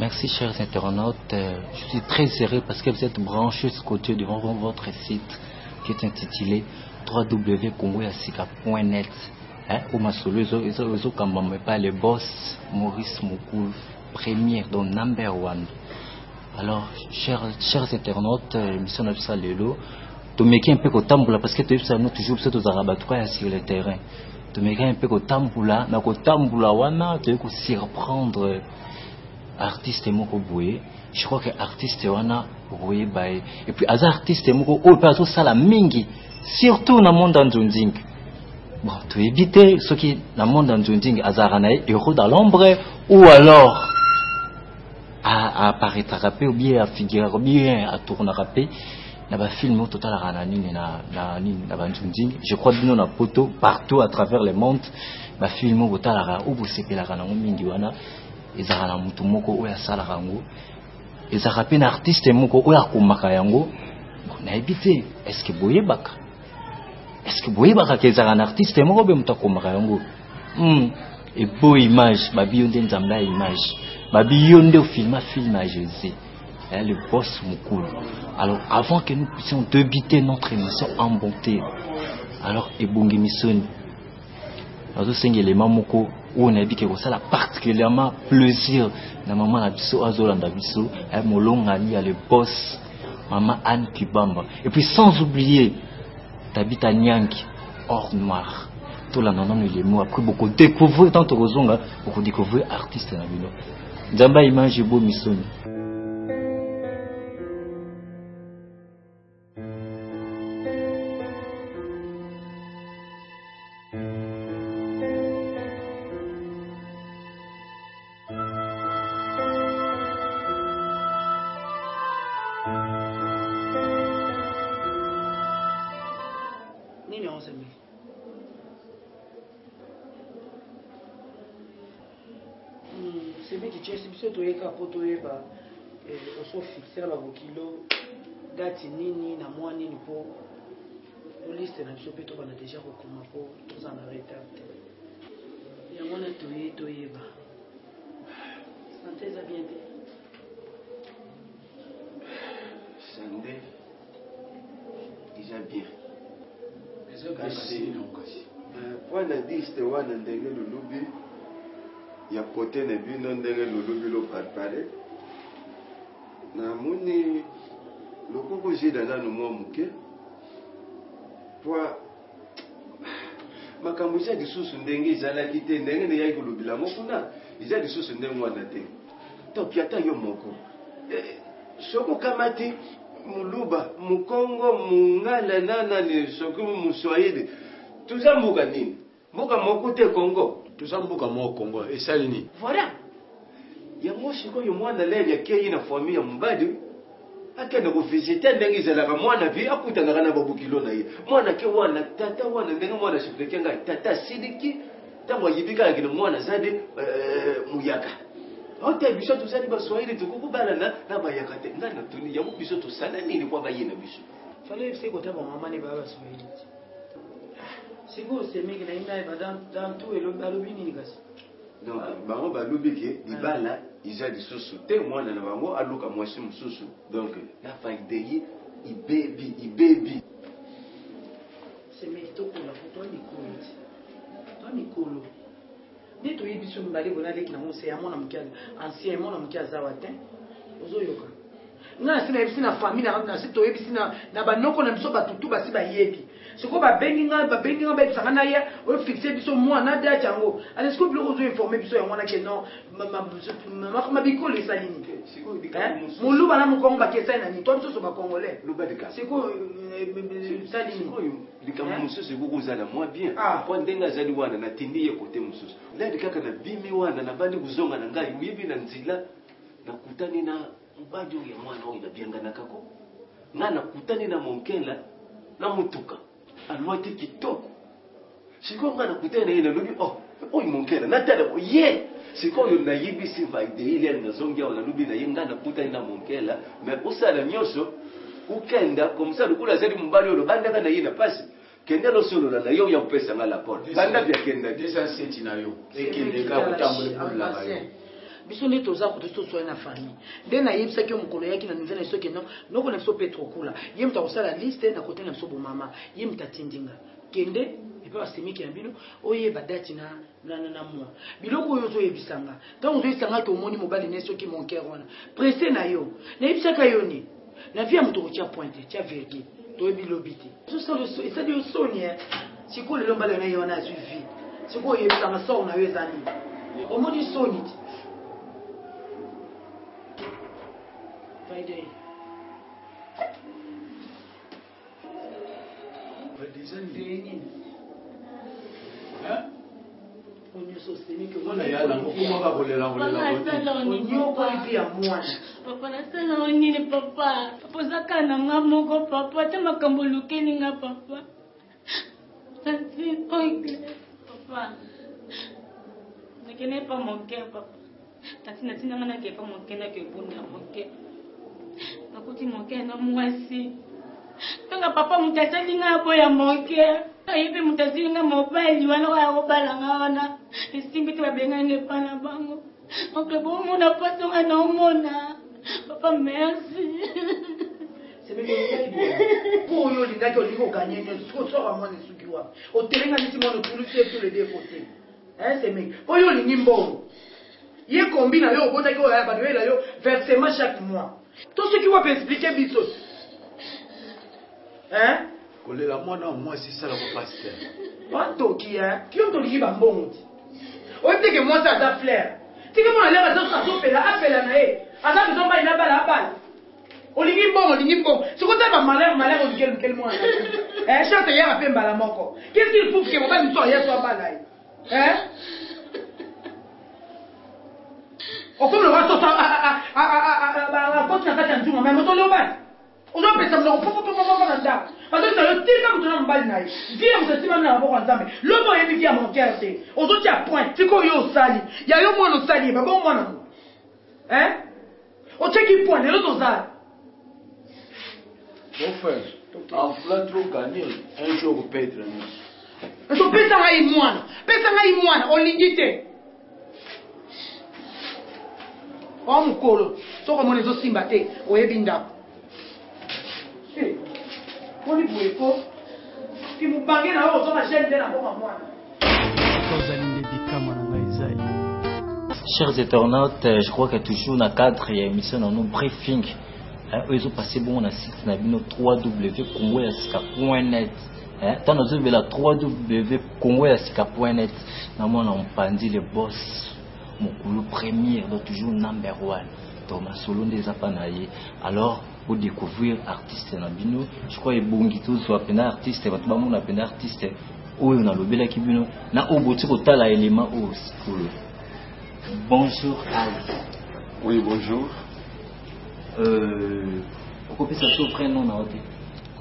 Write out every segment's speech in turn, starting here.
Merci chers internautes, je suis très heureux parce que vous êtes branchés ce côté devant votre site qui est intitulé www.congoyasika.net hein, oyo masolo ezokambama epai le boss Maurice Mukulu premier donc number one. Alors chers, chers internautes, émission na biso ya lelo tomeki un peu kotambola parce que toyebisa no toujours biso tozalaka bato kaka sur le terrain tomeki un peu kotambola na kotambola wana toyei kosurprendre artiste moko boye. Je crois que artiste wana okoyeba ye, et puis aza artiste moko oyo mpe azosala mingi surtout na monde ya nzonzing. Bon, toyebi te soki na monde ya nzonzing azalaka na ye héros dans l'ombre ou alors apparaîtraka mpe ou bien afiguraka ou bien atournaka mpe na bafilme oyo totalaka na nini na nini na banzonzing. Je crois bino na poto partout à travers le monde bafilme oyo botalaka oyo bosepelaka nango mingi wana ezalaka na motu moko oyo asalaka yango, ezalaka mpe na artiste moko oyo akomaka yango. Bon, nayebi te est-ce que boyebaka, est-ce que boyebaka ke ezalaka na artiste moko mpe moto akomaka yango? Ebo image babi yo nde nzambe ya image, babi yo nde ofilma film ya Jésus, hein, le boss Mukulu. Alors avant que nous puissions débuter notre émission en bonté, alors ebongi misoni nazosenga elema moko oyo nayebi ke kosala particulièrement plaisir na mama na biso azolanda biso, hein, molongani ya le boss mama Anne Kibamba, et puis sans oublier Tabitha Nyangi or noir. Tolanda nano elemo, après boko découvrir tant tokozonga boko découvrir artiste na bino nzambe image ebo misoni. Nini osemi? Semeki Chelsea biso toyeka po toyeba oso fixe na babokilo date nini na mwa nini po po liste na biso mpe tobanda deja kokoma po tozala na retard te. Yango wana toye toyeba. Santé eza bien te. Santé eza bien. Kasi mpo na liste wana ndenge lolobi ya kote na bino ndenge lolobi loprepare namoni lokoko zida nanu mwa moke po makambo eza lisusu ndenge ezalaki te, ndenge neyaki kolobela yango kuna eza lisusu ndenge wana te. Toki ata yo moko soki okamati muluba mukongo mungala na nani soki muswahili toza mboka nini? Mboka moko te Congo. Toza mboka moko Congo esali nini? Voilà. Yango sikoyo mwana leli akei na famille ya mobali akende kovisite ndenge ezalaka mwana vi akutanaka na babokilo na ye. Mwana ke wana tata wana ndenge mwana asupplike ngai tata asiliki ntango ayibi kaka kende mwana azali muyaka. Ote biso tozali baswahili tokokobalana na bayaka te. Ngai natuni yango biso tosala nini po baye na biso? Fallait yebisa kota ba mama ne ba baswahili. Sikoyo semeki na ye ba dans tout alobi nini kasi? Donc bango balobi ke libala eza lisusu te mwana na bango aluka mwasi mosusu. Donc na faidei ibebi ibebi. Semeki tokola po toa mikolo ti. Toa mikolo. Nde toyebi biso mibale boye naleki nango se ya mwana moke ancien mwana moke aza wa te. Ozoyoka. Nga nasi nayebisi na famille na nasi toyebisi na banoko na biso bato tu basi bayebi. Sikoyo babengi nga bayebisa nga na ye oyo fixe biso mwana date yango. Ale sikoyo biloko ozo informer biso yango wana ke non mabikolo esali nini? Moluba na mokongo bakesani na nini? Toi biso so ba congolais. Sikoyo esali nini? Likambo mosusu ekoki kozala mwa bien po ndenge azali wana natindi ye kote mosusu. Ndadi kaka na bimi wana nabandi kozonga na ngai oyebi na nzela nakutani na mobali oyo ya mwana oyo babianganaka ko nga nakutani na monkela na motuka alwati kitoko. Sikoyo nga nakutani na ye nalobi oh oyo monkela natala ye sikoyo nayebisi vaidei nazongi awa nalobi na ye nga nakutani na monkela mais osala nyonso okenda comme ça lokola azali mobali oyo lobandaka na ye na pasi kende losolola na yo ya kopesa nga la porte banda bia kenda 207 na yo ekende ka kotambola ebulaka yo. Biso nde toza kutu toswani na famille. Nde nayebisaki yo mokolo oyaki na nouvelle na biso ke non, noko na biso Petro Kula, ye moto akosala liste na kote na biso bomama, ye moto atindi nga. Kende epa basemeki na bino oyeba date na na na, na mois. Biloko oyo ozoyebisa nga, ntango ozoyebisa nga ke omoni mobali ne soki mon cœur wana, presse na yo. Nayebisaka yo nini? Na vie ya moto okotia point te, tia virgule. Toyebi lobi te. Esali yo soni eh. Sikoyo lelo mbala na ye wana azwi vie. Sikoyo oyebisa nga sort na yo eza nini? Omoni soni te. Friday. Nini? Papa nasala yo nini papa? Papa oza kaka na nga moko papa, ata makambo olukeli nga papa. Oncle papa, nakende epa moke papa. Tati natinda nga nake epa moke nake ebunda moke. Nakuti moke na mwasi. Kaka papa moto asali nga aboya moke. Ayebi moto asili nga mobali wana oyo akobala nga wana. Esimbi te babengani nga epa na bango. Oncle bomona mpasi nga naomona. Papa merci. mpo oyo olingaki olingi koganye nyonso sikoyo soka mwana esuki wapi otelenganisi mwana otulusi ye tous les deux côté Hein semeki po yo olingi mbongo ye kombi na yo obotaki oyo aya bado yela yo versement chaque mois to soki wapi explique biso hein kolela mwana wa mwasi sala ko pasi te wantoki hein yo moto olingi bambongo ti oyebi te ke mwasi aza flair tika mwana lere azopela apela na ye aza besoin mobali na bala abala olingi mbongo olingi mbongo soki otala ba malheur malheur oluki elukeli mwana eh, chance eyaka mpe mbala moko qu'est-ce qu'il prouve ke mobali mosusu aya so abala ye eh? okomi lokola soso akoti na kati ya nzunga mai moto olobani ozopesa monoko popopopopo na ndako bazolisa yo tika moto na mobali na ye vie ya moto esimami na maboko ya nzambe lobi oyebi vie ya monker te ozotia point sikoyo yo osali ya yo mwana osali ye babongo mwana mo eh? Otiaki point lelo toza. Mon frère, en voulant trop gagner, un jour perdre nyonso. Nso pesa ngai mwana, pesa ngai mwana, olingi te. O mokolo, soki omoni ezosimba te, oyebi ndako. Eh, boni boye ko? Kimubange na yo ozonga jeune nde na boma mwana. Ozali nde bikamwa na ngai ezali. Chers internautes, je crois que toujours na cadre ya émission na nous briefing hein, oyo ezopasse bongo na site na bino www.congoyasika.net hein, ntango nazobela www.congoyasika.net na mwana mopanzi le boss mokulu premier donc toujours number one donc masolo nde eza mpa na ye alors bo découvrir artiste na bino je crois ebongi tozwa mpenza artiste bato bamona mpenza artiste oyo nalobelaki bino na oyo boti kotala elema oyo sikoyo bonjour Ali oui bonjour euh, okopesa so vrai nom na yo te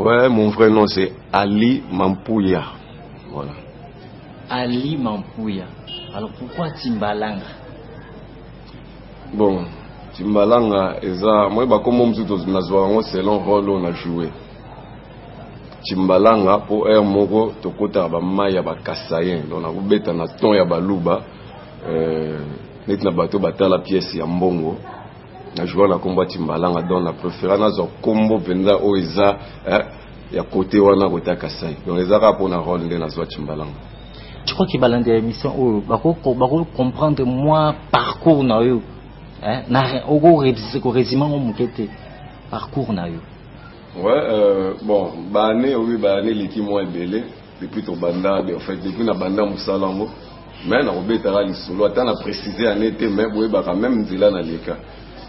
ouais mon vrai nom c'est Ali Mampuya voilà Ali Mampuya alors pourquoi Timbalanga Bon, Timbalanga eza moi bakombo mosusu nazwa yango selon role oyo na joue. Timbalanga mpo heure moko tokotaka bamai ya bakasayen donc nakobeta na ton ya baluba euh, neti na bato batala pièce ya mbongo na joua na kombo ya Timbalanga donc na préféra nazwa kombo mpenza oyo eza eh, ya kote wana kote ya Kasai donc eza kaka mpo na role nde nazwa Timbalanga. Je crois que balandi ya émission oyo bako bako comprendre moi parcours na yo hein na oko résumer ngo moke te parcours na yo. Ouais, euh, bon, ba année oui ba année liki moi ebele depuis tobanda en fait depuis na banda mosala yango mais nakobetaka lisolo ata na préciser année te mais boyebaka même nzela na leka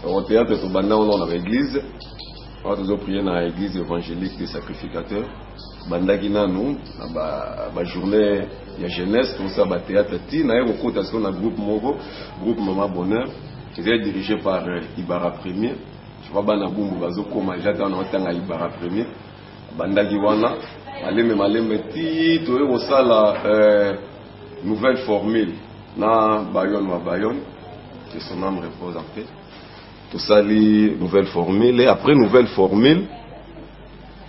au théâtre tobanda wana na baeglise wana tozoprier na église évangélique des sacrificateurs Bandaki nanu na ba, ba journée ya jeunesse tosala ba théâtre ti naye kokota sikoyo na groupe moko groupe mama bonheur ezali dirigé par euh, Ibara Premier je crois bana bumbu bazokoma deja ntango naotanga Ibara Premier bandaki wana malembe malembe ti toye kosala euh, nouvelle formule na Bayonne wa Bayonne que son âme repose en paix tosali nouvelle formule et après nouvelle formule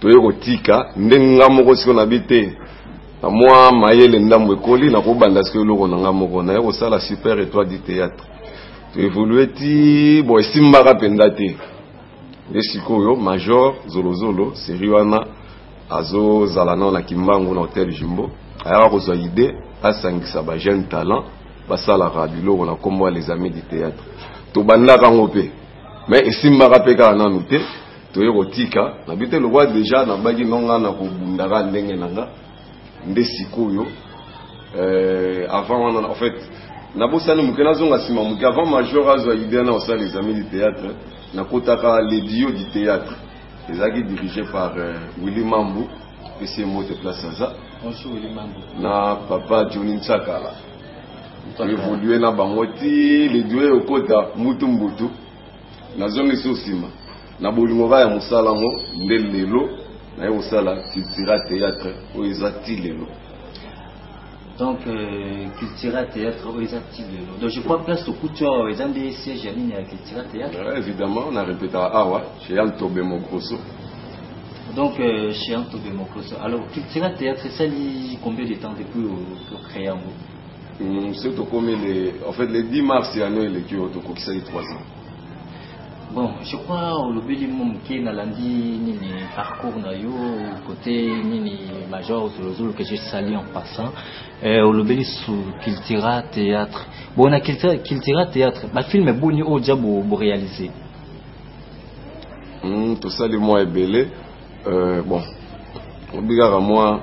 toye kotika nde nga moko sikoyo nabi te na mwa mayele ndambo ekoli nakobanda sikoyo eloko na nga moko naye kosala super étoile du théâtre. Toévolue ti bon, esimbaka mpenza te. Nde sikoyo Major Zolozolo, série wana azozala nao na Kimbangu na Hotel Jumbo, ayaka kozwa idée asangisa bajeune talent basalaka biloko na nkombo ya Les Amis du Théâtre. Tobandaka yango mpe, mais esimbaka mpe kaka nanu te. Toye kotika na bi te lokwa déjà nabaki nonga na kobundaka ndenge na nga. Nde sikoyo avant wana, en fait nabosani moke, nazonga nsima moke. Avant Major azwa idée na osala Les Amis du Théâtre, nakotaka Les Dio du Théâtre, ezalaki dirigé par Willy Mambu, pesi ye mbote place aza. Bonjour Willy Mambu. Na papa Johnny Ntsakala. Évolue na bango ti Les Dio ekota mbutu mbutu. Nazongisi nsima na bolingo kaka ya mosala yango, nde lelo naye kosala Cultura Théâtre oyo eza ti lelo. Donc Cultura Théâtre oyo eza ti lelo. Donc je crois place tokuti awa eza nde siège ya nini, ya Cultura Théâtre? Ouais, évidemment, na répétaka awa chez Yann Tobe Mogroso. Donc chez Yann Tobe Mogroso. Alors Cultura Théâtre esali combien de temps depuis ocréé yango? So tokomi le, en fait le 10 mars ya no eleki oyo, tokokisaki 3 ans. Bon, je crois olobeli mo moke, nalandi nini parcours na yo côté nini Major Zolozolo, que je salue en passant. Olobeli su Cultura Théâtre. Bon, na Cultura Théâtre, bafilm boni oyo dia boréalise? Tosali mwa ebele. Bon, obi kaka mwa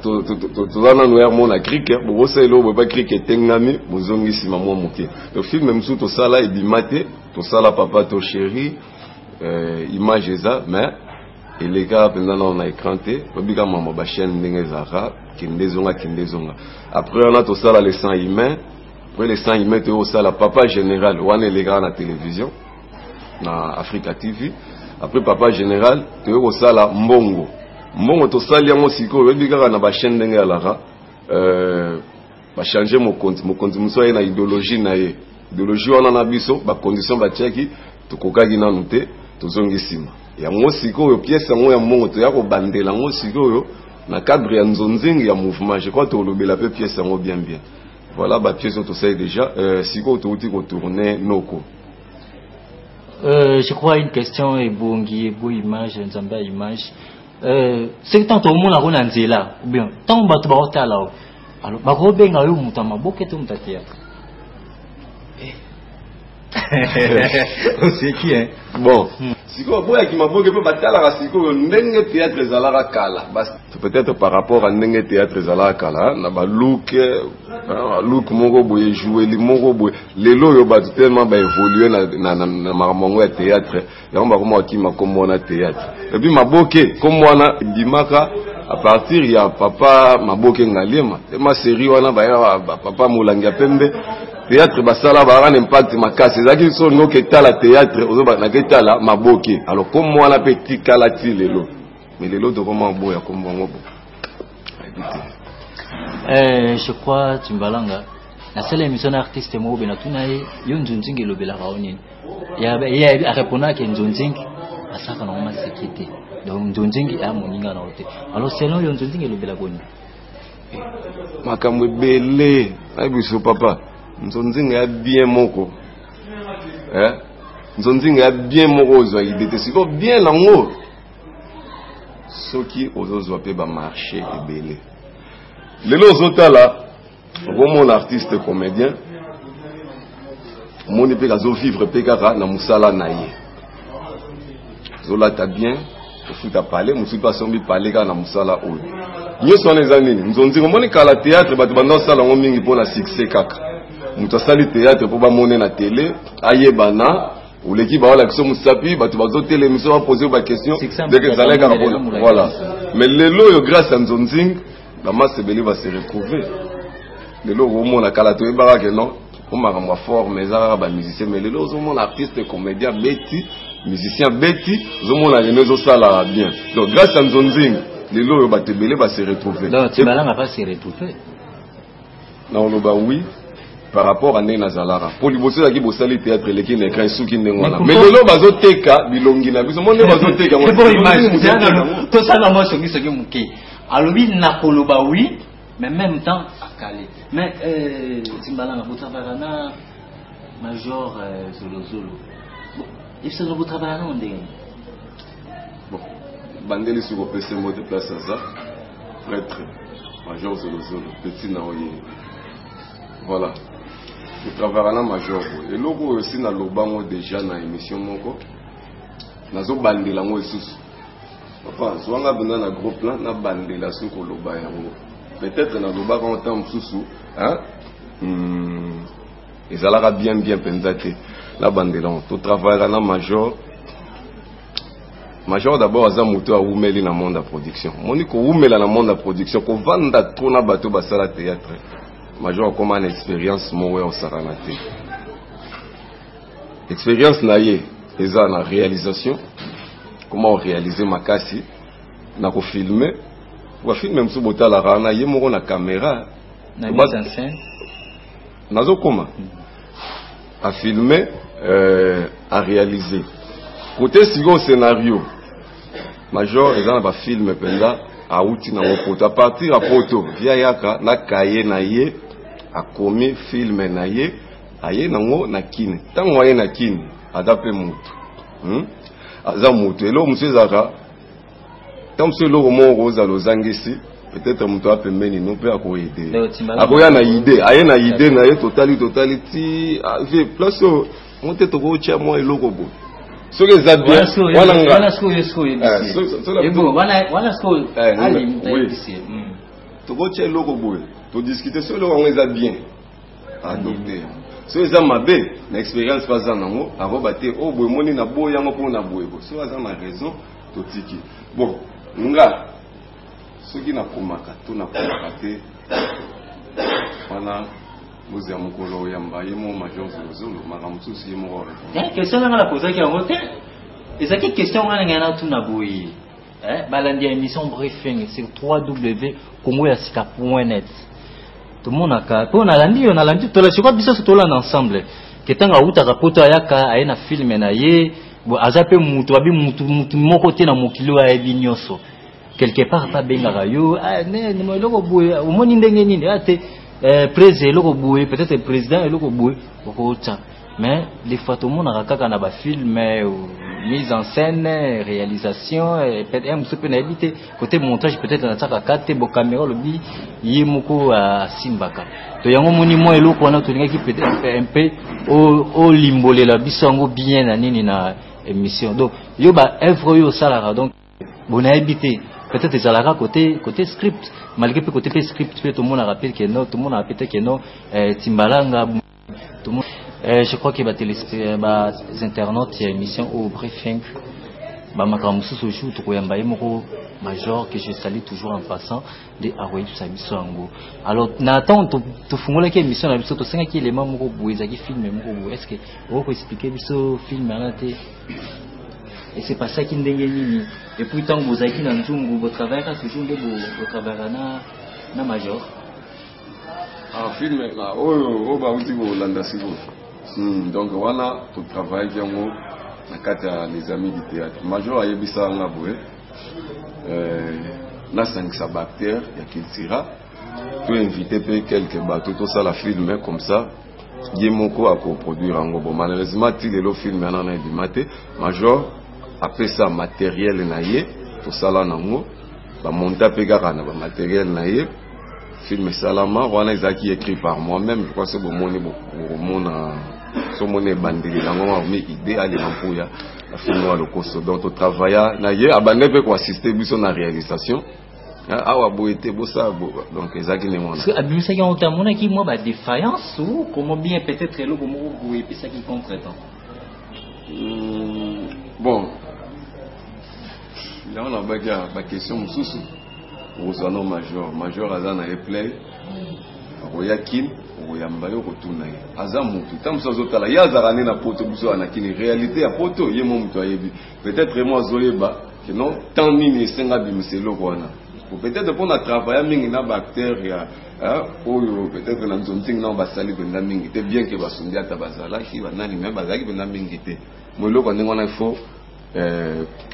toza nanu ere mona krike bokosala eloko boye, bakrike etengami, bozongi nsima mwa moke. Donc film mosusu tosala ebima te. Tosala Papa to Chéri, image eza, mais elekaka mpenza nano na écran te. Obika mama bachaîne ndenge ezalaka, kende ezonga, kende ezonga. Après wana tosala Le Sang Humain. Après Le Sang Humain, toyei kosala Papa Général, wana elekaka na télévision na Africa TV. Après Papa Général, toyei kosala Mbongo. Mbongo tosali yango sikoyo, oyebi kaka na bachaîne ndenge alaka, bachange mokonzi, mokonzi mosusu aye na idéologie na ye. Idéologie wana na biso bacondition batiaki, tokokaki nanu te, tozongi nsima. Yango sikoyo pièce yango ya Mbongo toya kobandela yango sikoyo na cadre ya nzonzingi ya mouvement. Je crois tolobela mpe pièce yango bien bien. Voilà bapièce oyo tosali déjà. Sikoyo touti kotourne Noko. Je crois une question ebongi ebo image nzambe ya image. Soki ntango tokomonako na nzela ou bien ntango bato baotala o, alors bakobenga yo moto ya maboke to moto ya théâtre? Oseki, hein? Bon, sikoyo boyaki maboke mpe batalaka sikoyo ndenge théâtre ezalaka kala. Peut-être par rapport à ndenge théâtre ezalaka kala na balook, look moko boye, joueli moko boye. Lelo oyo bato tellement baévolue na makambo yango ya théâtre, yango bakoma kokima nkombo wana théâtre. Et puis maboke, nkombo wana ebimaka à partir ya Papa Maboke Ngaliema tema série wana bayaka Papa Molangi ya Pembe. Théâtre basala bazalaka na impact makasi. Ezalaki so olingi oketala théâtre, naketala maboke. Alors nkombo wana mpe etikala ti lelo, mais lelo tokoma oboya nkombo yango. Bo Je crois Timbalanga nasala émission na artiste moko be, natuna ye: yo nzonzingi elobelaka o nini? Ye arépondaki: nzonzingi asalaka nango maseki te, donc nzonzingi aya moninga na yo te. Alors selon yo, nzonzingi elobelaka o nini? Makambo ebele. Nayebi biso papa, nzonzinga ya bien moko, eh? Nzonzinga ya bien moko, ozwa idée te. Sikoyo bien nango, soki ozozwa mpe bamarché ebele lelo, ozotala, okomona artiste comédien, omoni mpe azovivre mpe kaka na mosala na ye, azolata bien, kofuta pale mosusu mpe asombi pale kaka na mosala oyo. Nyonso wana eza nini? Nzonzinga. Omoni kala théâtre bato banda osala yango mingi mpo na succès kaka. Moto asali théâtre mpo bamone na télé, ayebana, oleki baolakisa mosapi, bato bazotelemisa, bapose baquestion, deke ezalaki kaka mpona voilà. Mais lelo oyo, grâce ya nzonzing, bamasa ebele base retrouve lelo. Okomona kala toyebaka ke non, po makambo ya forme eza kaka bamusicien, mais lelo ozomona artiste comédien beti, musicien beti, ozomona lelo ezosala bien. Donc grâce ya nzonzing, lelo oyo bato ebele base retrouve. Donc Timbalanga pas se retrouve? Na oloba oui, par rapport à ndenge nazalaka, mpo liboso ezalaki bosali théâtre, eleki na écran, esuki ndenge wana. Mais lelo bazoteka bilongi na biso, mo nde bazoteka. Tosala mwa songisongi moke. Alobi nakoloba oui, mais même temps akale. Mais Timbalanga, botravaka na Major euh, Zolozolo. Bon, yebisa botravailla nango ndenge nini? Bon, bandeli soki opesi mbote place aza prêtre major zolozolo petit na oye voilà totravaka na major boye eloko oyo si naloba yango déjà na émission moko nazobandela yango lisusu papa zwanga mpenza na gros plan nabandela soki koloba yango peut-être nalobaka yango ntango mosusu ezalaka bien bien mpenza te nabandela yango totravayaka na major Major d'abord aza moto awumeli na monde ya production. Moni kowumela na monde ya production, kovanda trop na bato basala théâtre. Major akoma na expérience moko ya kosakana te. Expérience na ye eza na réalisation, comment réaliser makasi na kofilme. Ba filme mosusu botalaka wana ye moko na caméra. Na mise en scène. Nazokoma. A filmer, euh, a réaliser. Côté sikoyo scénario, Major eza na ba film mpenza awuti nango poto. A partir ya poto, via yaka na cahier na ye akomi film na ye aye nango na Kin. Ntango aye na Kin aza mpe motu Aza motu. Eloko mosusu ezalaka ntango mosusu eloko moko ozala ozangisi peut-être moto aza pembeni no mpe akoyede akoya na idée aye na idée na ye totali totali ti ah, vie place oyo mo te tokotya mwa eloko boye soki eza bien wana nga tokotya eloko boye todiskute soki eloko yango eza bien adopte yango soki eza mabe na expérience mpe aza nango akoba te oyo boye moni na boye yango mpo na boye bo soki aza na raison totiki bon nga soki nakomaka to nakomaka te wana bozela mokolo oyamba ye moko major zolozolo makambo mosusu ye moko eh, question nanga napozaki yango te ezalaki question wana ngai natuna boye eh, balandi ya émission briefing sur 3w congo ya sika point net tomonaka mpo nalandi yo nalandi tolasikoa biso nyonso tolanda ensemble ke ntango awutaka poto ayaka aye na filme na ye bo aza mpe mutu abi mutu mutu moko te na mokili oyo ayebi nyonso quelque part mpe abengaka yo ah, ne ne, eloko boye omoni ndenge nini ah, te eh, prese eloko boye peut-être président eloko boye okotya mais des fois tomonaka kaka na bafilme mise en scène réalisation eh, peut-être mosusu mpe nayebi te côté montage peut-être natiaka ka te bo caméra olobi ye moko asimbaka to yango omoni mwa eloko wana tolingaki peut-être un peu olimbolela biso yango bien na nini na émission donc yo ba œuvre oyo osalaka donc bon nayebi te peut-être ezalaka côté côté script malgré mpe côté mpe script mpe tomonaka mpe ke no tomonaka mpe te ke no eh, timbalanga Eh, je crois que ba télé ba internautes ya émission au briefing ba makambo mosusu jour tokoyamba ye moko major que je salue toujours en passant nde akoyebisa biso yango alors na ntango tofungolaki émission na biso tosengaki élément moko boye ezalaki film moko boye est ce que okoki koexplike biso film wana te esepasaki ndenge nini epuis ntango bozalaki na nzungu botravaillaka toujours nde botravaillaka na, na major Ah, film ah, oyo oyo bauti kolanda sikoyo donc wana totravaillaki yango na kati ya les amis du théâtre major ayebisaka nga boye euh, nasangisa baacteur ya cultura to invité mpe quelque bato tosala film comme ça ye moko akoproduire yango bon malheureusement ti lelo film wana na ebima te major apesa matériel na ye tosala nango bamonta mpe kaka na bamateriel na ye film esalama wana ezalaki écrit par moi-même je crois so bomoni bokomona so omoni ebandeli nango makomi idée alema mpuya na film ya lokoso donc totravailla na ye abandaki mpe koassiste biso na réalisation awa boye te bosala donc ezalaki ndenge wana abimisaki yango te amonaki mwa badéfaillance ou comment bien peut-être eloko moko boye epesaki contre temps bon yango nabaki ya baquestion mosusu okozwa no major major aza na ye play akoya kin okoyamba ye okotuna ye aza motu ntango mosusu azotala ye azalaka nde na poto biso na kini réalité ya poto ye mo moto ayebi peut-être ye mo azoyeba ke non temps nini esenga abimisa eloko wana peut-être mpo na travailla mingi na baacteur ya oyo peut-être na nzonzingi nao basali mpenza mingi te bien ke basundi ata bazalaki banani me bazalaki mpenza mingi te mo eloko ya ndenge wana il faut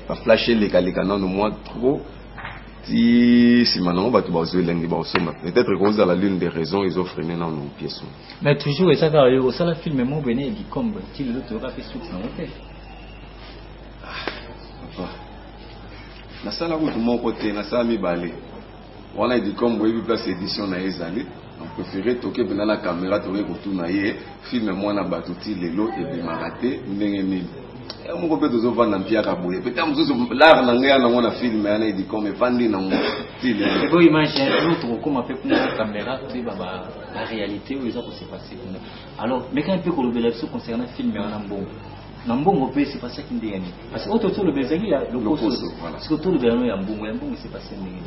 baflashe elekaleka nano mwa trop. Ti nsima nango bato bazwa elengi bakosomba. Peut-être ekozala l'une des raisons ezofrene nano pièce wana. Mais toujours eza kaka yo osala film moko boye na Edikombe ti lelo toyoka mpe suite nango te. Papa, nasala kutu moko te, nasala mibale. Wana Edikombe oyebi place édition na ye ezali. Na préféré toke mpenza na caméra toke kotuna ye film mwana bato ti lelo ebimaka te ndenge nini. Ya moko mpe tozovanda mpiaka boye peut-être mosusu l'art na ngai ya nango na film yana Edikombe efandi nango ti lelo. Ebo image un jour tokokoma mpe kuna na caméra toyeba ba ba réalité oyo eza kose passer kuna. Alors meka mpe kolobela biso concernant film wana mbongo. Na mbongo mpe se passaki ndenge nini? Parce que oyo tolobela ezalaki ya lokoso. Lokoso, voilà. Sikoyo tolobela no ya mbongo, ya mbongo se passe ndenge nini?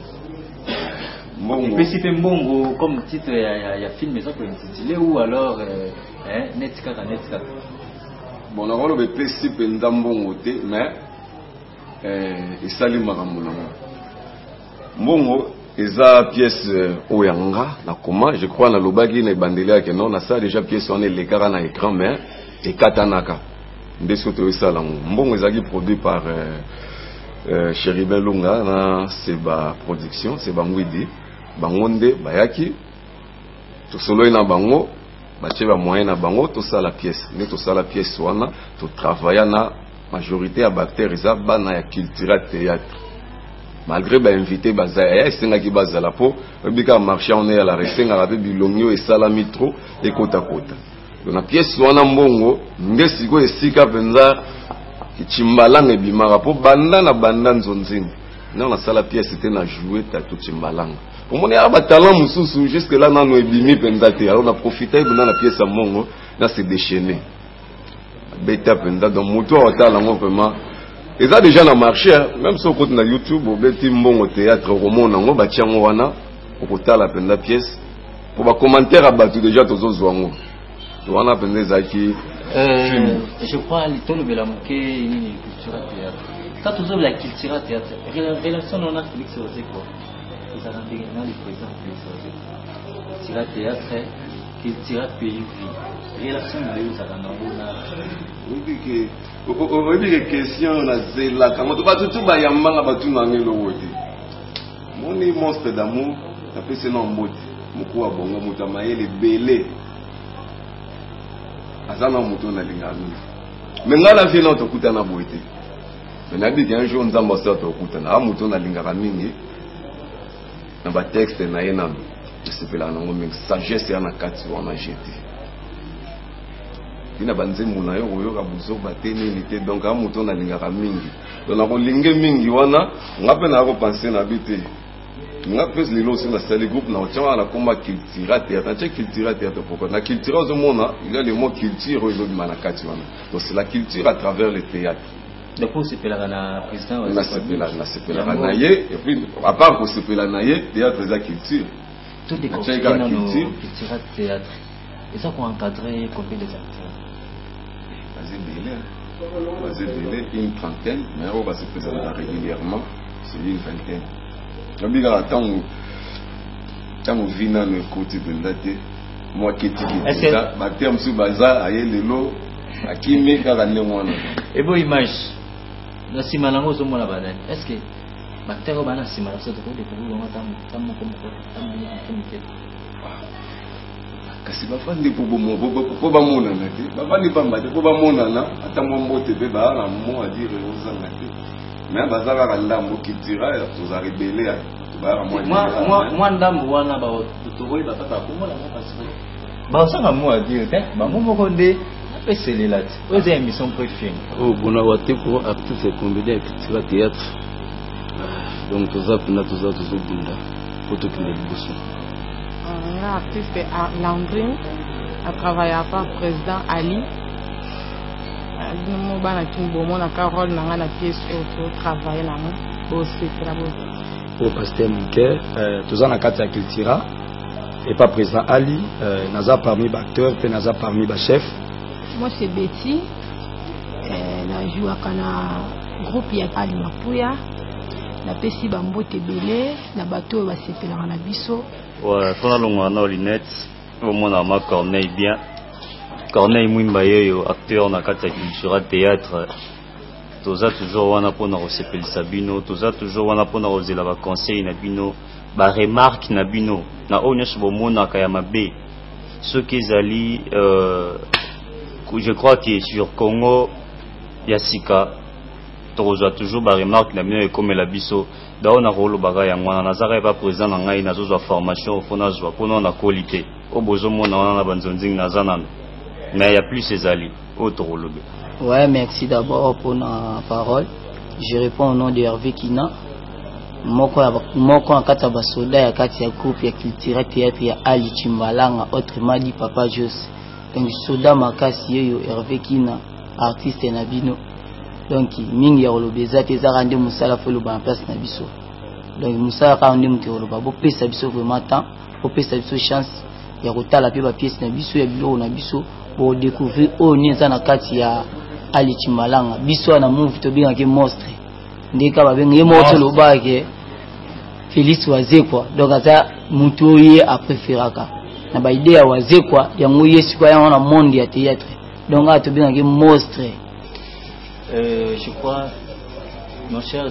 Mbongo. Epesi mpe mbongo comme titre ya film eza kointitule ou alors hein, neti kaka, neti kaka. Bon, nakoloba epesi mpenza mbongo te, mais esali makambo nango. Mbongo eza pièce oyo ya nga na koma, je crois nalobaki na ebandeli yake non, nasala déjà pièce wana elekaka na écran mais ekatanaka nde soki toyosala yango. Mbongo ezalaki produit par Chérubin Lunga na Seba Production, Seba Ngwidi. Bango nde bayaki tosololi na bango, batie ba moyen na bango tosala pièce. Nde tosala pièce wana, totravailla na majorité ya bacteurs eza bana ya Cultura Théâtre. Malgré ba invité baza ya esengaki bazala po oyebi kaka marché wana ya la esengaka pe bilongi oyo esalami trop ekota kota. Donc na pièce wana mbongo nde sikoyo esika mpenza Tshimbalanga ebimaka po banda na banda nzonzini nde nasala pièce te na jouer Tatu Tshimbalanga. Omoni ya ba talent mosusu jusque là nano ebimi mpenza te. Alors na profiter mpenza na pièce ya mbongo na se déchaîner. Beta mpenza donc moto oyo atala yango vraiment eza déjà na marché, hein. Même si okoti na YouTube obeti mbongo théâtre okomona yango batia yango wana okotala mpenza pièce po ba commentaire ya bato déjà tozozwa yango wana mpenza ezalaki film. Je crois tolobela moke nini cultura théâtre. Quand tozolobela cultura théâtre, relation na Félix Wazekwa ezalaka ndenge na le président Félix Wazekwa. Cultura théâtre, cultura pays vie. Relation na yo ezalaka nango na Oyebi ke question nazelaka yango to bato tu bayambanga batuna yango eloko te. Moni monstre d'amour napesi na mbote mokuu wa bongo moto ya mayele ebele aza na moto oyo nalingaka mingi me ngai na vie nao tokutana boye te me nayebi ke un jour nzambe asala tokutana a moto oyo nalingaka mingi na batexte na ye nano nasepelaka nango mingi sagesse ya na kati wana jete tina banzembo na yo okoyoka buzoba te nini te donc a moto oyo nalingaka mingi donc nakolinge mingi wana nga mpe naya kopense na bi te nga mpe lelo osi nasali groupe na otia wana nakoma cultura théâtre natie cultura théâtre pourquoi na cultura ozomona il y a le mot culture oyo ezobima na kati wana donc c'est la culture à travers le théâtre. Donc osepelaka na président wa Nasepelaka na ye et puis à part kosepela na ye théâtre eza culture. Tout Natie kaka nano culture. Cultura théâtre eza koencadre combien des acteurs? Baza ebele, baza ebele, une trentaine, mais oyo base présentaka régulièrement c'est une vingtaine. Nayebi kaka ntango vi nano ekoti mpenza te mwa ketiki Est-ce que mpenza baacteur mosusu baza aye lelo akimi kaka ndenge wana. Ebo image na nsima nango ozomona banani? Est ce que baacteur oyo baa na nsima na biso tokodécouvrir bango ata moko moko ata moke moke? Kasi bafandi po bamonana te, bafandi pamba te po bamonana ata mwa mbote mpe baa na mot à dire ozanga te mais baza kaka ndambo cultura tozala ebele ya bato bayaka mwa libela, Mwa ndambo wana tokoyeba kaka komona ngo parce que bazanga mot à dire te bango moko nde apeselela te oyo eza émission préférée. Oyo bona wateko artiste comédien ya cultura théâtre donc toza mpena toza tozobunda po tokende liboso. Nga artiste Landrine a travaillaka par président Ali. Bino mo bana kini bomonaka rôle na nga na pièce oyo totravaille nango bosepela bo. Oyo pasteur Moke, toza na kati ya cultura et pas président Ali, naza parmi ba acteurs pe naza parmi ba chefs. Moi c'est Betty, na jouaka na groupe ya Ali Mapuya. Napesi ba mbote ebele na bato oyo basepelaka na biso. Ouais, faut nalongwa na lunette omona ma Corneille bien. Corneille Mwimba yeyo acteur na kati ya cultura théâtre. Toza toujours wana pona kosepelisa bino, toza toujours wana pona kozela ba conseils na bino, ba remarques na bino na oyo nyonso bomonaka ya mabe. Soki ezali euh, je crois que sur Congo ya sika tokozwa toujours ba remarques na bino ekomela biso. Dao nakolobaka yango wana, nazaka epa président na ngai, nazozwa formation fo nazwa mpo nao nakoli te. Oyo bozomona wana na banzonzingi naza nano, mais ya plus ezali oyo tokolobela. Ouais, merci d'abord pour la parole. Je réponds au nom de Hervé Kina. Moko ya moko en kati ya basoda ya kati ya groupe ya Cultura Théâtre ya Ali Chimbalanga, autrement dit Papa Jos. Donc soda makasi yeyo Hervé Kina, artiste na bino. Donc mingi ya koloba eza te, ezaka nde mosala fo eloba na place na biso. Donc mosala kaka nde moto ya koloba, bopesa biso vraiment temps, bopesa biso chance ya kotala mpe bapiese na biso ya biloko na biso bodecouvrir oyo nini eza na kati ya Ali Chimbalanga. Biso wana move tobengaki monstre, nde kaka babenga ye moko tolobaka ke Félix Wazekwa, donc aza motu oyo ye apréféraka na baide ya Wazekwa, yango ye sikoyo yango na monde ya théâtre, donc awa tobengaki monstre. Je crois, nos chers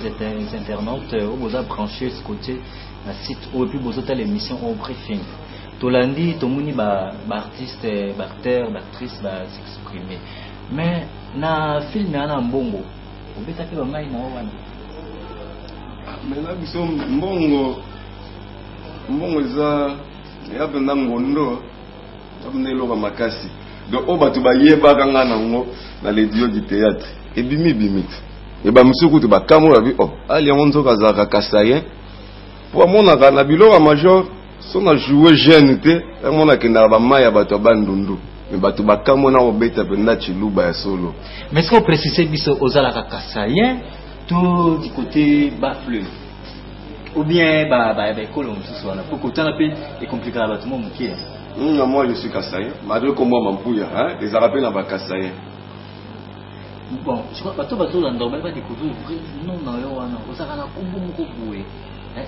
internautes, oyo boza branché ce côté na site oyo mpe bozotala émission oyo briefing, tolandi tomoni baartiste, baacteur, baactrice basexprime, mais na filme wana mbongo obeta mpe bamai na yo wana. Mais na biso mbongo, mbongo eza ya mpenza ngondo, eza mpenza eloko ya makasi. Donc oyo bato bayebaka nga nango na le duo du théâtre ebimi bimi te, e bamosusu kutu bakamwi babi oh ali yango nzoka azalaka kasayen, po amonaka na biloko ya major so na joue jeune te, amona akendaka bamai ya bato ya bandundu, me bato bakamwe na kobeta mpenza chiluba ya solo. Mais ce qu'on précise biso ozalaka kasayen to du côté bas fleuve ou bien baekolo mosusu wana, po kotala mpe ekomplikaka bato mwa moke. Non, moi je suis kasayen malgré kombo ya Mampuya, hein, ezalaka mpe na bakasayen. Bon, je crois bato bazolanda baye badécouvrir vrai nom na yo wana, ozalaka na kombo moko boye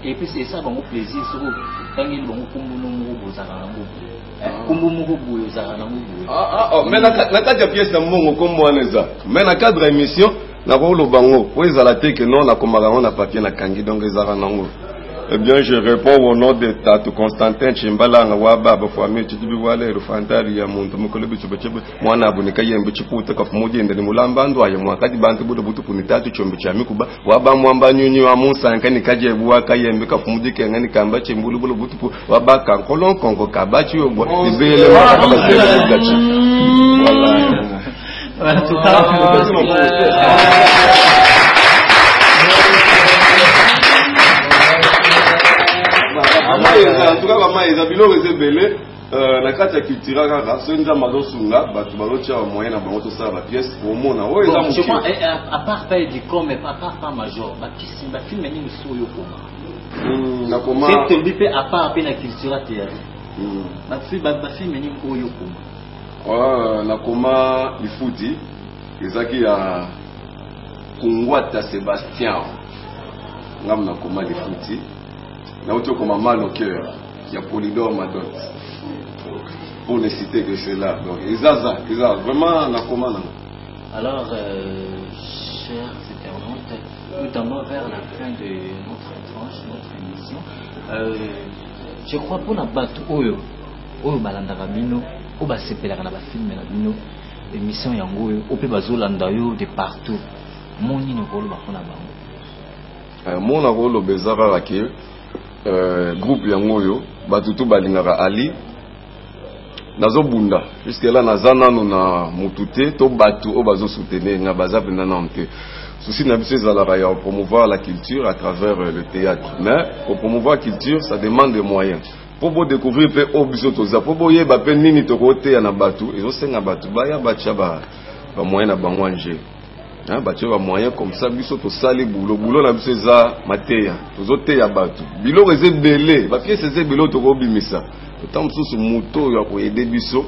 et puis esala bango plaisir soki otangeli bango kombo no moko boye ozalaka nango boye, kombo moko boye ozalaka nango boye. Ah, ah, oh, mais na kati ya pièce ya mbongo kombo wana eza, mais na cadre ya émission nakoloba ngo po ezala te ke non nakomaka yango na papier nakangi, donc ezalaka nango. Eh bien, je réponds au nom de Tatu Constantin Chimbalanga wa Baba Fwami Chidibi Wale Rufantari ya muntu mukulu bichuba chebe mwana abunika yembe chiputa kafu mujenda ni mulamba ndwaye mwakati bantu budo butupu ni tatu chombe cha mikuba wa ba mwamba nyunyi wa musanka ni kajebu wa kayembe kafu mujike ngani kamba chimbulu bulo butupu wa ba kankolon kongo kabachi yobwa ibele makaba sele bugachi. Voilà. En tout cas, en tout cas bamai eza biloko eza ebele na kati ya cultura kaka soki nzambe azosunga bato bazotia bamoyen na bango tosala bapièce omona oyo eza Bon, je crois, eh, à part pas Edicom, à part pas Major, bakisi, bafilme nini mosusu oyo okoma? Nakoma C'est tolobi mpe à part mpe na cultura théâtre. Bafilme nini oyo okoma? Nakoma lifuti ezalaki ya Kungwata Sébastien, ngambo nakoma lifuti, nauti okoma Mal au cœur ya Polydor Madot, pour ne citer que cela. Donc eza eza vraiment nakoma nango. Alors, chers internautes, nous tendons vers la fin de notre tranche, notre émission. Je crois mpona bato oyo oyo balandaka bino, oyo basepelaka na bafilme na bino, émission yango oyo oyo mpe bazolanda yo de partout, mo nini okoloba mpona bango? Mona koloba eza kaka ke groupe yango oyo bato tu balingaka Ali, nazobunda jusque là, naza nano na mutu te to bato oyo bazosoutenir nga baza mpenza nano te. Souci na biso ezalaka ya promouvoir la culture à travers le théâtre, mais pour promouvoir culture ça demande des moyens. Mpo bodécouvrir mpe oyo biso toza, mpo boyeba mpe nini tokoteya na bato, ezosenga bato baya batya bamoyen na bango anje, batie bamoyen comme ça biso tosali boulot. Boulot na biso eza mateya, tozoteya bato. Biloko eza ebele, bapièce eza ebele oyo tokobimisa. Ntango mosusu moto oyo akoaider biso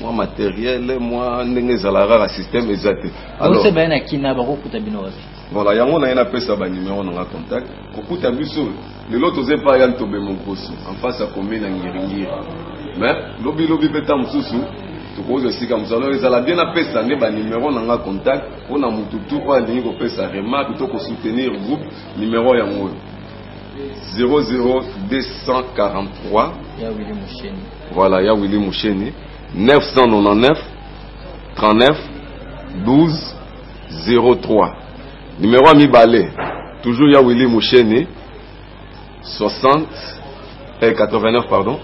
mwa matériel, mwa ndenge ezalaka kaka système eza te. Alors baye na kina bakokuta bino wapi? Voilà, yango na ye napesa banimero nanga contact. Kokuta biso lelo toza epai ya Ntobe Mokoso, en face ya commune ya Ngiringiri, mais lobilobi mpe ntango mosusu. Tokozwa esika mosusu. Alors ezala bien napesa nde banimero na nga contact mpo na motu tu oyo alingi kopesa remarque to kosoutenir groupe. Nimero yango oyo 00243 ya Willy Musheni. Voilà, ya Willy Musheni 999 39 12 03. Numéro ya mibale toujours ya Willy Musheni 60 eh, 89 pardon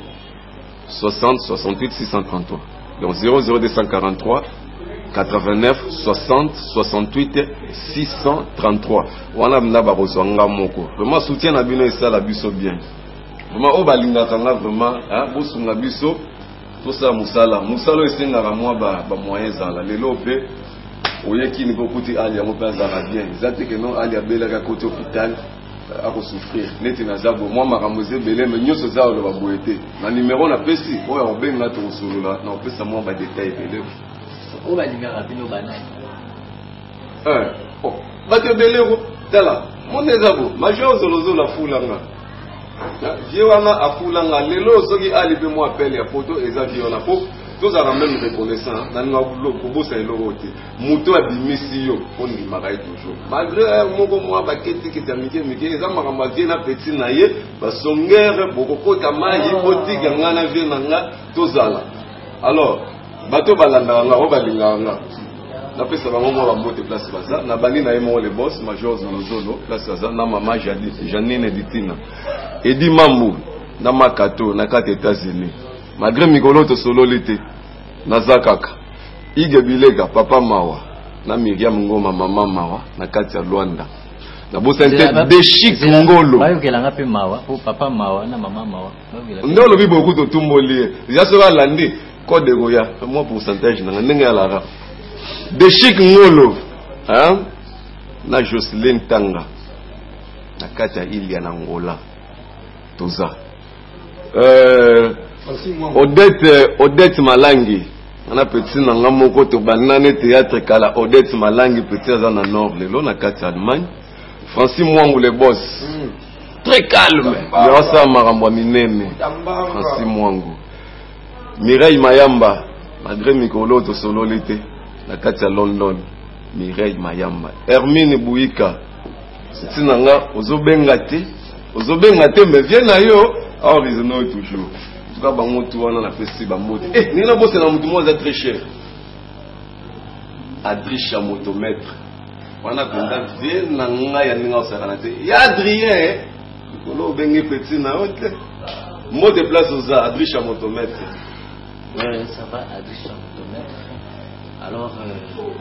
60 68 633. Donc 00243 89 60 68 633. Wana mna bakozwa nga moko. Vraiment soutien na bino esala biso bien. Vraiment oyo balingaka nga vraiment hein, bosunga biso tosala mosala. Mosala oyo esengaka mwa ba, ba moyen ezala. Lelo mpe oyekini mpe okuti Ali yango mpe azalaka bien. Eza te ke non Ali abelaki akoti hôpital akosouffrir neti naza boye mwa makambo eza ebele me nyonso eza oloba boye te na nimero napesi oyo akobenga tokosolola na kopesa mwa badetail ebele. Oyo balingaka bino banani? Oh, bato ebele ko tala mona eza bo major zolozolo afulanga vie wana afulanga lelo soki ali mpe mwa appel ya poto eza vie wana po tozalaka meme reconnaissant. Nalinga kobosa eloko te, moto abimisi yo ondimaka ye toujours malgré moko mwa baketiketi ya mike mike eza makambo ya vie na petit na ye basongere bokokota mai botika nga na vie na nga tozala. Alors bato balandaka nga oyo balingaka nga napesa bango mwa bambote place baza. Nabandi na ye moko le boss major Zolozolo place aza na mama Janine Ditina Edi Mambu na Makato na kati États-Unis malgré mikolo tosololi te naza kaka Ige Bilega papa mawa na Miriam Ngoma mama mawa na kati ya Luanda. Nabosani te Deshik Ngolo. Bayokelanga mpe mawa po papa mawa na mama mawa. Nde olobi boku totumboli ye eza soki alandi code ekoya mwa pourcentage nanga ndenge alaka Deshik Ngolo hein? Na Jocelyn Tanga na kati ya Ilia na Angola toza Odette, Odette Malangi wana petit na nga moko tobanda ne théâtre kala. Odette Malangi petit aza na nord lelo na kati ya Allemagne. Francis Mwangu le boss très calme mais asala makambo ya minene. Francis Mwangu, Mireille Mayamba malgré mikolo tosololi te na kati ya London. Mireille Mayamba, Hermine Bouika ntina nga ozobenga te, ozobenga te mais vie na yo awa raisonne oyo toujours. En tout cas bango tu wana napesi bambote. Eh, ndenge nabosana motu moko aza très cher, Adrisha motomètre wana mpenza vie na ngai ya ndenge osakana te ya Adrien likolo obenge petit na yo te. Mbote place oza Adrisha motomètre. Ouais, ça va, Adrisha motomètre. Alors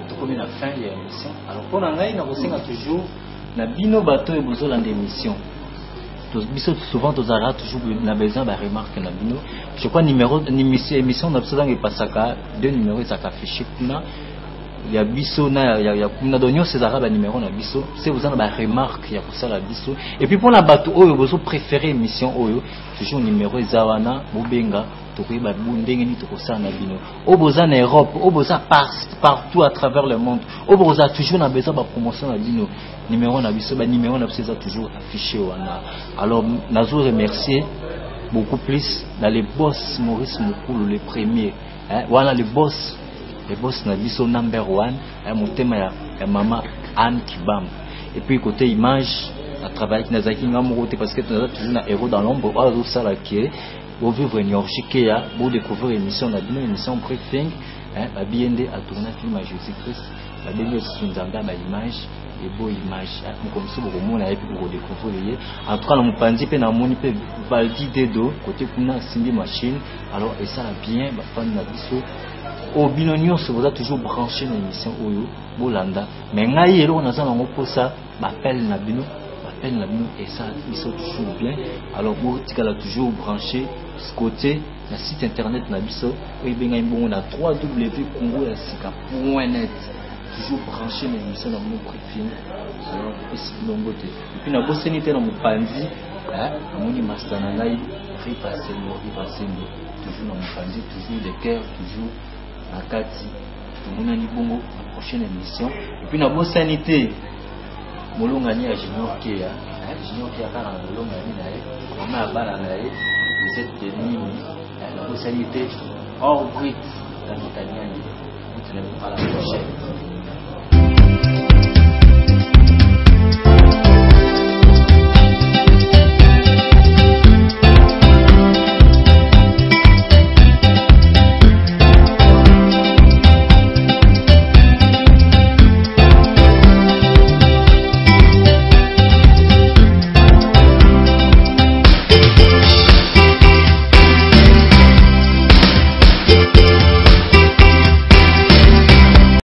tokomi na fin ya émission. Alors mpo na ngai nakosenga toujours na bino bato oyo bozolanda émission, biso souvent tozalaka toujours na besoin ba remarque na bino. Je crois numéro émission na biso ntango epasaka deux numéro ezalaka affiché kuna ya biso na ya kuna, donc nyonso ezalaka banimero na biso se boza na baremarque ya kosala biso. Et puis mpona bato oyo bozo préféré émission oyo, toujours numéro eza wana, bobenga tokoyeba ndenge nini tokosala na bino. Oyo boza na Europe, oyo boza partout à travers le monde, oyo boza toujours na besoin bapromotion na bino, numéro na biso, banimero na biso eza toujours affiché wana. Alors nazo remercier beaucoup plus na le boss Maurice Mokulu le premier hein, wana le boss, le boss na biso number one hein, motema ya mama Anne Kibam. Et puis côté image na travaillaki, nazalaki nga moko te parce que toza toujours na héros dans l'ombre oyo azosala ke bovivre Niorgi Keya, bodécouvrir émission na bino, émission briefing hein, babiye nde atourna film ya Jésus Christ babengi lisusu nzambe ya baimage ebo image moko mosusu bokomona ye mpe bokodécouvrir ye. En tout cas na mopanzi mpe namoni mpe Valdi Dedo côté kuna asimbi machine. Alors esala bien bafani na biso oyo bino nyonso boza toujours branché na émission oyo bolanda. Mais ngai eloko naza nango mposa baappel na bino, baappel na bino esala biso toujours bien. Alors botikala toujours branché côté na site internet na biso oyo ebengami bongo na 3w congo ya sika point net, toujours branché na émission na bino briefing. Alors epesi bino mbote. Et puis nabosani te na mopanzi namoni master na ngai Ripa Sembo, Ripa Sembo toujours na mopanzi, toujours de cœur, toujours na kati. Tomonani bongo na prochaine émission. Et puis nabosani te molongani ya Junior Kea, Junior Kea kaka na molongani na ye, mama ya bana na ye Lisette Denini. Nabosani te Orbrit. Kami Kanyani, à la prochaine.